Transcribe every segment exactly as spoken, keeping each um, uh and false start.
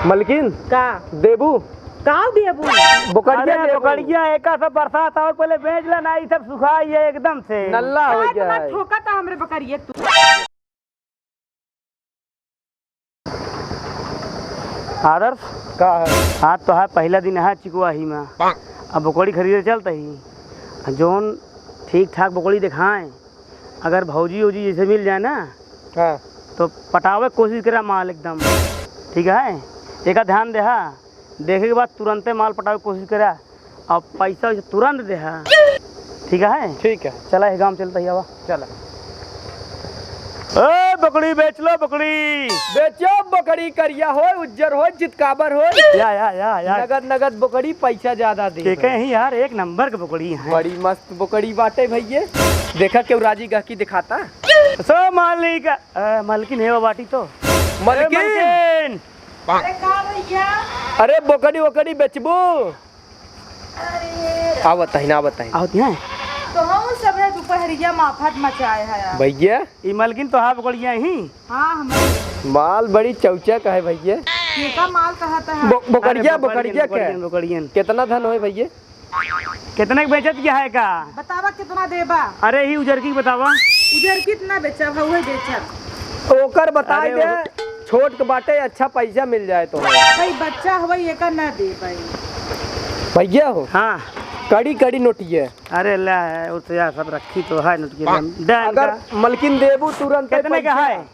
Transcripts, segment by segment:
मलकिन, का? देबू? का देबू? बोकड़िया अरे, देबू। बोकड़िया एका सब बरसात और पहले बेच ला ना, ई सब सुखाई है एकदम से। नल्ला हो अरे, गया तुम्हार है। ठोका था हमरे बकरिया तू। आदर्श, का है? आज तो है पहला दिन है चिकुआही में। अब बोकड़ी खरीदे चलते ही, जौन ठीक ठाक बोकड़ी दिखाएं, अगर भौजी वौजी जैसे मिल जाए ना, हाँ। तो पटावे के कोशिश करा माल एकदम, ठीक है? एका ध्यान देहा, देखे के बाद तुरंते माल पटावे के कोशिश करा, और पैसा वैसा तुरंत देहा, ठीक है? ठीक है। चला, ये गाँव चलता ही आवा। चला। ए, बकरी बेच लो, बकरी। बेचो बकरी, करिया होय, उज्जर होय, चितकाबर होय। या, या, या, या। नगद, नगद बकरी, पैसा ज्यादा दे। के कहीं यार, एक नंबर के बकरी है। बड़ी मस्त बकरी बाटे भैये। देखा केहू राजी गहकी दिखाता। सो मालिक, अ, मलकिन है वो बाटी तो। मलकिन। ए, मलकिन। अरे का भैया? अरे बकरी वकरी बेचबू? अरे। आवत है ना, आवत है। आवत है। तो हम सब है दोपहरिया में आफत मचाए है यार। भैया। ई मलकिन तो हाँ बकरिया ही। हाँ, हमारे। माल बड़ी चौचक है भैया। केका माल कहत है? बो-, बोकड़िया, अरे, बोकड़ियन, बोकड़िया के? बोकड़ियन, बोकड़ियन। कितना धन होए भैया? कितने के बेचत क्या है का? बतावा कितना देबा? अरे ही उजरकी बतावा। उजरकी इतना बेचब, हउहे बेचब। ओकर बताई अरे दे, वो छोट के बाटे, अच्छा पैसा मिल जाए तो। भाई बच्चा हवे, एका ना दे भाई। भैया हो? हाँ। कड़ी कड़ी नोटिया। अरे ला, वो तो यार सब रखी तो है नोटिया। अगर मलकिन देबू तुरंत कितने का है?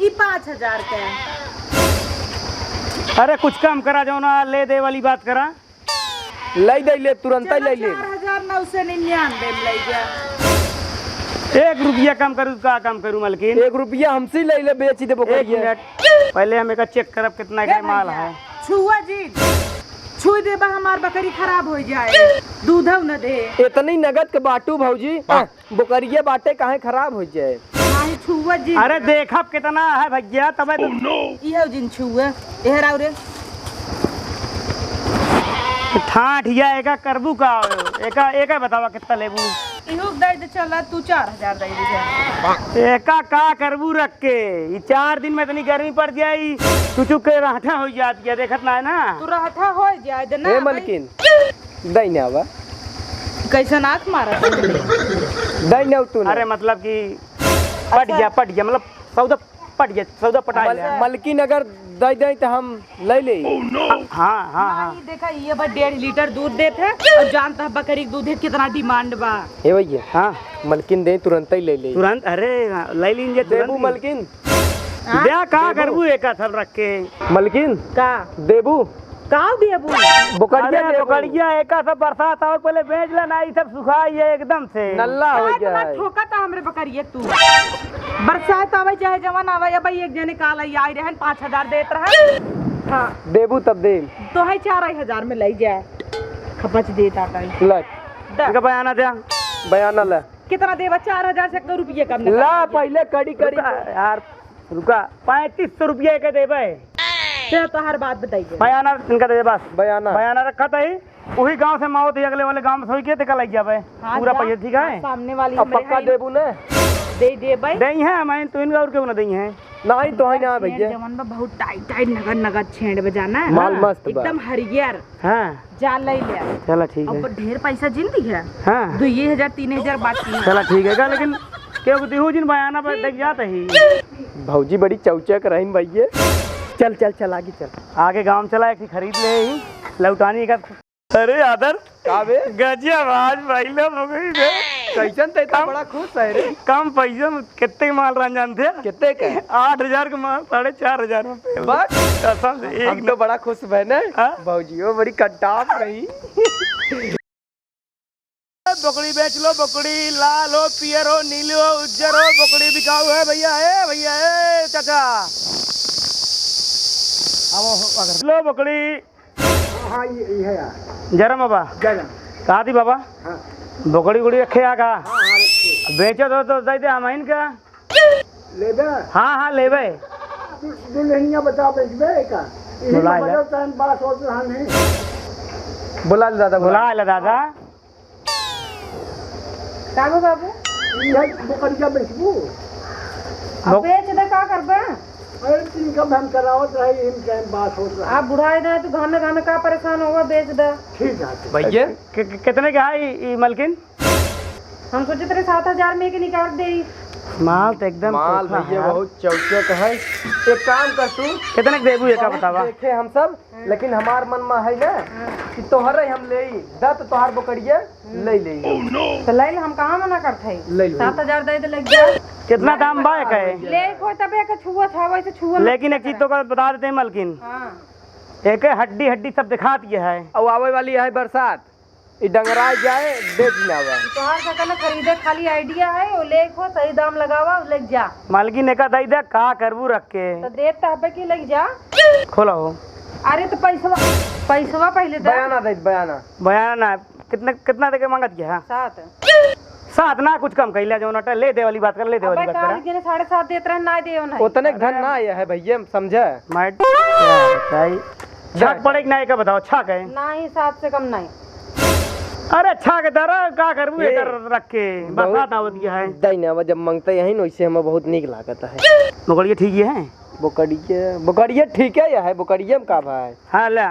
ई पाँच हजार के। अरे कुछ कम करा, जौना ले दे वाली बात करा। लई दे ले, तुरंत चला, लई ले। चार हजार नौ सौ निन्यानवे में लई जा। एक रुपया कम करू, का कम करू मलकिन? एक रुपया हमसे लई ले, बेच देबो एक करिए। मिनट, पहले हम एका चेक करब कितना के माल है। छुआ जी, छुई देबा हमार बकरी खराब हो जाए, दूधौ न दे। इतनी नगद के बाटू भौजी। बोकरिया बाटे काहे खराब हो जाए? नाही छुआ जी। अरे देखब कितना है भैया, तबे तो। इहो जिन छुआ, एहर आओ रे। ठाठ या एका करबू का? एका, एका बतावा कितना लेबू? इहो दे दे, चला तू चार हजार दे दे। एका का करबू रख के? ई चार दिन में इतनी गर्मी पड़ जाई, चुचुक के रहठा हो जात गया, देखत ना है ना? तू रहठा हो जाए दे ना ए भाई। मलकिन, दई ना बा। कैसन आँख मारा था? दई ना तू ना। अरे मतलब कि पट गया, पट गया, मतलब सौदा पट गया, सौदा पटा मल-, गया। मलकिन अगर दई दई तो हम ले ले। हाँ, हाँ, हाँ। नहीं, देखा, ये बस डेढ़ लीटर दूध देत है और जानता है बकरी के दूध के कितना डिमांड बा। ए भैया, हाँ। मलकिन दे, तुरंत ही ले ले। तुरंत, अरे, ले लीजिए तुरंत देबू ही। मलकिन? हाँ? ब्याह का देबू? करबू एका सब रख के? मलकिन? का? देबू? का देबू? बोकड़िया अरे, देबू? बोकड़िया एका सब बरसात आवे पहले बेच ला ना, ई सब सुखाई है एकदम से। नल्ला हो आज गया ना है। ठोका था हमरे बकरिया तू। बरसात आवे चाहे जवन आवे, अब एक जने काल आई, आई रहन, पाँच हजार देत रहन। हाँ। देबू तब दे। तो है चार हजार में ले जाए। खपच देता कहीं। ले। दा। इनका बयाना दे। बयाना ले। कितना देबा? चार हजार से एक रुपये कम ना ला, कर। पहले कड़ी, कड़ी। रुका यार, रुका। पैंतीस सौ रुपया के देबे। चलो, तोहार बात बताइए। बयाना इनका दे दे बस। बयाना। बयाना रखा था ही, वही गांव से मावत ही, अगले वाले गांव में सोई के, तेका लग जाबे। हाँ, पूरा जा। पैसा, ठीक है? हाँ, सामने वाली अब हमरे पक्का है। देबू ने? दे देबे। दे ही है, मैं तो इनका और क्यों ना दे ही है। नहीं तो है ना भैया। जवन बा बहुत टाइट, टाइट, नगद, नगद छेड़ बजाना है। माल हाँ। मस्त बा। एकदम हरियर। हाँ। जा ले ले। चला ठीक है। अब ढेर पैसा जिन दी है। हाँ। दुइये हजार, तीन हजार बाकी है। चला ठीक है का, लेकिन केहू दिहू जिन बयाना पर देख जात ही। भौजी बड़ी चौचक रहीन भैया। चल, चल, चल, आगे चल। आगे गांव चला, एक ठे खरीद ले ही, लौटानी का। अरे आदर। का बे? गजब आज भाई लोग हो गई बे। कैसन ते इतना कम बड़ा खुश है रे? कम पैसा में कितने के माल रहन जानते हैं? कितने का? आठ हजार के माल साढ़े चार हजार में पेल। बस? कसम से हम एक तो न- बड़ा खुश बहन है। हाँ? भौजी वो बड़ी कंटाप रही। बकरी बेच लो, बकरी लाल हो, पियर हो, नीली हो, उज्जर हो, बकरी बिकाऊ है भैया, ए भैया, ए चाचा। अब हो, अगर लो बकरी। हाँ, हाँ, ये, ये है यार। जरम बाबा। जरम। कहा थी बाबा? हाँ। बोकड़ी उकड़ी रखे आ का? हाँ, हाँ, रखे। बेचो तो, तो दे दे हम इनका। लेबे? हाँ, हाँ, लेबे। दु-, दुल्हनिया बता बेचबे का? इही बुला में ले। बड़ो टाइम पास होत रहन है। बुला ले दादा, बुला। बुला ले दादा। का गो बाबू? ई है बोकरिया बेचबू? अब बोक- बेच दे, का करबे? अरे, इनका हम करावत रहे, इन टाइम बात होत रहा। आप बुढ़ाए ना, तू घामे घामे का परेशान होगा, बेच दे। ठीक है। भैया, कि-, कि-, कितने का है ई, ई मलकिन? हम सोचत रहे सात हजार में के निकाल दे। माल तो एकदम माल चोखा भैया है। बहुत चौचक है। एक काम कर तू, कितने के देबू, एका बहुत बतावा। देखे हम सब, लेकिन हमार मन में है ना हाँ। कि तोहरे हम लेई, द तो तोहार बोकड़िया ले लेई। तो ले ले, हम कहाँ मना करत हई? ले ले। सात हजार दे दे, ले जा। कितना दाम बा एका? ले को तबे के छुआ था, वैसे छुआ मत लेकिन एक चीज करा। तो का बता देते हैं मलकिन, हाँ। एके हड्डी हड्डी सब दिखात ये है। और आवे वाली है बरसात, ई डंगरा जाए, बेच ना आवे। तोहार का कहना खरीदे खाली आइडिया है, वो ले को सही दाम लगावा, ले जा। मालकिन एका दई दे, का करबू रख के? तो देत तो हबे की, ले जा। खोला हो। अरे तो पैसवा, पैसवा पहले दे। बयाना दे, बयाना। बयाना ना, कितने, कितना दे के मांगत गया? सात। सात ना, कुछ कम कइला, जौन अटे, ले दे वाली बात कर, ले दे वाली अबे बात काल करा। के साढ़े सात देत रहे, ना दे, ना। उतने के धन ना आया है भैया, समझे? मैं क्या बताई? छाक पड़े कि ना, एका बताओ, छाक है? नहीं, सात से कम नहीं। अरे छाक दरा, का करबू ए, एकर रख के? बहुत बरसात आवत गया है। दई ना, जब मांगते यही न, वैसे हमें बहुत नीक लागत है। बोकड़िया ठीक है? बोकड़िया, बोकड़िया ठीक है, यह है, बोकड़िया में का भाई? हाँ, ले।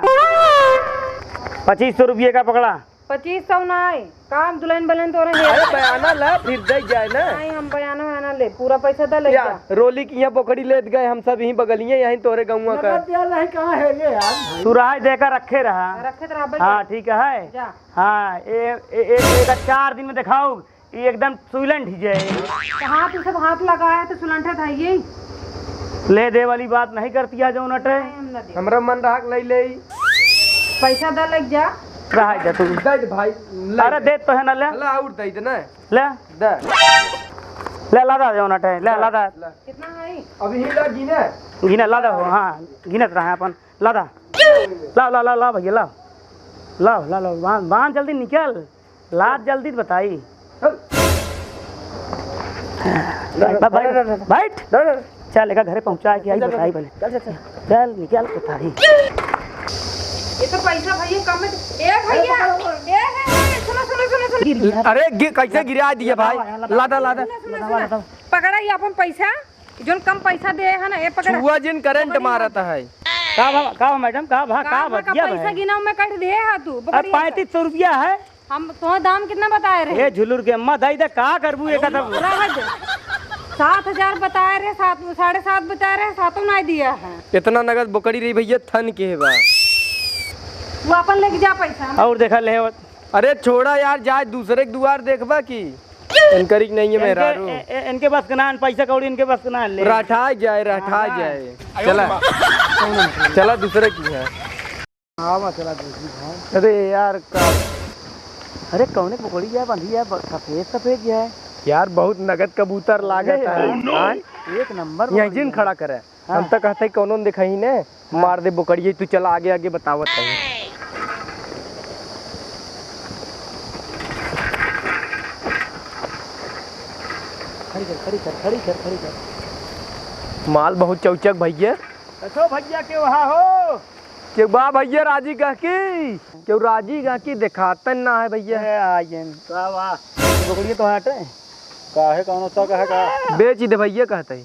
पच्चीस सौ रुपये का पकड़ा। पच्चीस सौ ना है, काम दुल्हन बलन तो रहे। अरे बयाना ला, फिर दे जाए ना। नहीं, हम बयाना वयाना ले, पूरा पैसा दे ले या, जा। रोली की यहाँ बोकड़ी लेत गए, हम सब यहीं बगलिए, यहीं तोरे गौवा का। नगद दिया नहीं, कहाँ है ये यार? तू रहा देकर रखे रहा। रखे तो रहा, हाँ, ठीक है। जा। हाँ, ए, ए, ए, एक चार दिन में दिखाओ, ये एकदम सुलंठ ही जाए। तो हाथ, उसे हाथ लगाया तो सुलंठे था ये। ले दे वाली बात नहीं करती है, जौन अटे। नहीं, हम ना दे। हमरा मन रहा के ले ले। पैसा दे लग जा। रहा जा तू। दे दे भाई, ले अरे ले। दे तो है ना, ले। ला, और दे दे ना। ले। दे। ले, लादा जौन अटे, ले, ला, लादा। ला। कितना है? अभी ही ला गिने। गिने, लादा हो, हाँ, गिनत रहा है अपन, लादा। ला, ला, ला, ला भैया, ला। ला, ला, ला, बांध, बांध जल्दी निकल। लाद जल्दी बताई। चल। बैठ, बैठ, बैठ। चल, एका घरे पहुँचा के आई, चल, चल, बताई चल। बने। चल, चल, चल। चल, निकल बताई। ये तो पैसा भैया कम है। ए भैया, ए, ए, ए, सुनो, सुनो, सुनो, सुनो। अरे, गि-, कैसे गिरा दिए भाई? लादा, लादा। सुनो, सुनो, सुनो। पकड़ा ये अपन पैसा, जोन कम पैसा दे है ना, ए पकड़ा। छुआ जिन करंट मारत है। का भा, का भा मैडम, का भा, का का भा, का बतिया पैसा भाई? गिना में काट दे है तू, अब पकड़िया का। पैंतीस सौ रुपया है। हम तोहार दाम कितना बताए रहे? ए झुलुर के अम्मा, दाई दा, का करबू एका तब? रह दे। सात हजार बताए रहे, सात, साढ़े सात बताए रहे, सातों नाई दिया है। इतना नगद बोकड़ी रही भैया, थन के बा। वो अपन लेके जा पैसा। और देखा ले। अरे छोड़ा यार, जाए दूसरे के दुआर देखबा की। इनकरी के नहीं है इनके, मेहरारू। ए, ए, इनके बस के ना, पैसा कौड़ी इनके बस के ना ले। रठा जाए, रठा हाँ। जाए। चला। चला दूसरे की है। हाँ, मैं चला दूसरी है। अरे यार, का, अरे, कौने पकौड़ी है, बंधी है, ब-, सफेद, सफेद है। यार, बहुत नगद कबूतर लागत अरे, है। हाँ। हाँ? एक नंबर यही पकौड़ी जिन है। खड़ा करे। हाँ। हम तो कहते हैं, कौनो न दिखाई ने, हाँ। मार दे बोकड़िए, तू चला आगे, आगे बतावत है। खड़ी कर, खड़ी कर, खड़ी कर, खड़ी कर। माल बहुत चौचक भैया। देखो भैया के वहाँ हो। केहू बा भैया राजी गहकी? केहू राजी गहकी देखातन ना है भैया। ए, आ गए। का बा? बोकड़िया तो हटे। काहे, कौनो शक है का? बेच ही दे भैया कहते ही।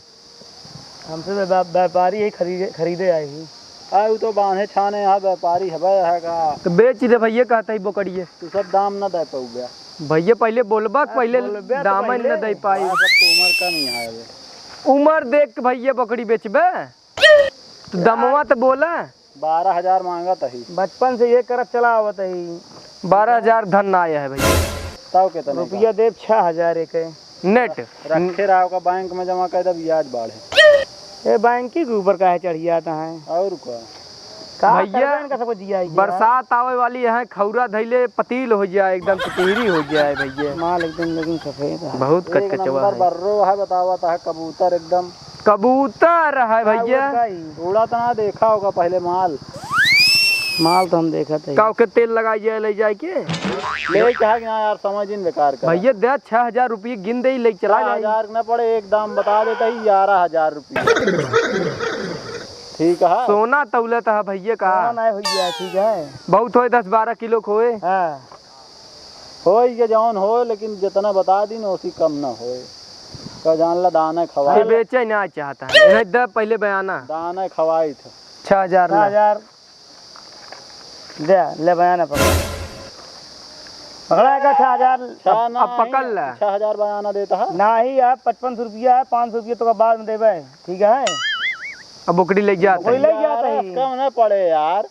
हमसे व्या-, व्या-, व्यापारी ही खरीदे, खरीदे आए ही। आ, उ तो बांधे छाने यहाँ व्यापारी हबे है का? तो बेच ही दे भैया कहते ही बोकड़िए। तू सब दाम न दे पउबे। भैया पहले बोलबा, आ, पहले बोलबे तो दाम पहले। न दे पाई। हाँ, सब तो उम्र कम ही है अबे। उम्र देख के भैया बोकड़ी बेचबे? तो दमवा तो बोला। बारह हजार मांगत ही। बचपन से ये करत चला आवत ही। बारह हजार धन ना आया है भैया। तब कितना रुपया देब? छह हजार एक है। नेट। रखे रहा ओका बैंक में जमा कर दे, ब्याज बाढ़े। ए, बैंक के ऊपर काहे चढ़ जाता है? और का? का भैया, करबे इनका सबको जिया है। बरसात आवे वाली है, खौरा धैले पतील हो जाए, एकदम पितिहरी हो जाए भैया। माल एकदम लेकिन सफेद है। बहुत एक कचकचवा नंबर है। बर्रो है, बतावत है कबूतर एकदम। कबूतर है भैया। उड़त ना देखा होगा पहले माल। माल तो हम देखत है। का ओके तेल लगाई जाए, ले जाए के? ले कहा कि ना यार, समझ ही बेकार कर। भैया दे, छह हजार रुपये गिन दे, ले चला जाए। छह हजार न पड़े, एक दाम बता देता ही, ग्यारह हजार रुपये। ठीक है। सोना तौलत है भैया का? सोना नहीं हो गया, ठीक है। बहुत होए, दस बारह किलो खोए। हाँ। होई के जौन होए, लेकिन जितना बता दी ना, उसी कम ना होए। तो जान ला, दाना खवाई। ये बेचे ना चाहता है, इन्हें दे पहले बयाना। दाना खवाई था। छह हजार छह ला। हजार। दे, ले बयाना पकड़। पकड़ा है का छह हजार? छह अब, अब नहीं, पकड़ ला। छह हजार बयाना देता है। नाही यार, पचपन सौ रुपया है, पाँच सौ रुपया तो बाद में देबे, ठीक है? अब बोकड़ी ले जाता बोकड़ी है। ले जाता यार, है। कम ना पड़े यार।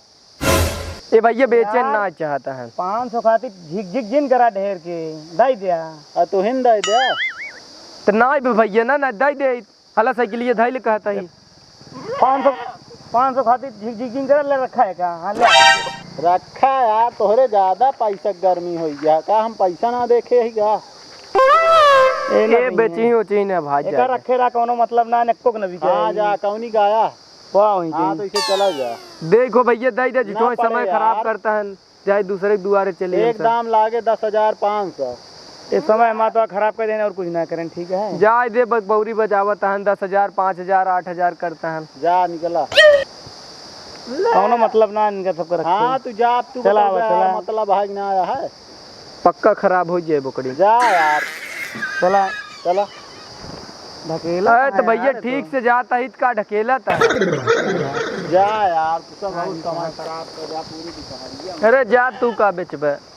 ए भैया, बेचे यार, ना चाहता है। पाँच सौ खातिर झिक झिक जिन करा ढेर के, दई द्या। आ, तू हिन दई द्या। तो ना बे भैया, ना, ना, दई दे। हला साइकिलिया धइल कहता ही। पाँच सौ, पाँच सौ खातिर झिक झिक जिन करा ले रखा है का? हाँ, ले। रखा यार, तोहरे ज्यादा पैसा के गर्मी होई गया का? हम पैसा ना देखे ही का? ए, ना ए, भैया। बेची उची ना भाई, एका जा। रखे रहा, कौनो मतलब ना, नेक्को के ना बिके। हाँ, जा, कौनी गाया? वाह, वहीं हाँ, कहीं। तो इसे चला जा। देखो भैया, दे दे, ना झूठो ही पड़े समय खराब यार। करता है, जाए दूसरे के दुआरे चले एक हम सब। दाम लागे दस हजार पाँच सौ। ये समय हमारा तो खराब कर देने और कुछ ना करें, ठीक है? जाए दे, बक-, बौरी बजावत हन, दस हजार, पाँच हजार, आठ हजार करता हन। जा निकला। कौनो मतलब ना इनका सबका रखे। हाँ, तू जा, अब तू चला बता आवा, जा, चला। मतलब है कि ना आया है? पक्का खराब हो जाए बोकड़ी। जा यार। चला। चला। ढकेला अरे, तो कहाँ भैया, यार, ठीक तो? से जाता ही तो का ढकेला था? जा यार, तू सब बहुत समय खराब कर जा, पूरी दुपहरिया में। अरे, जा, तू का बेचबे?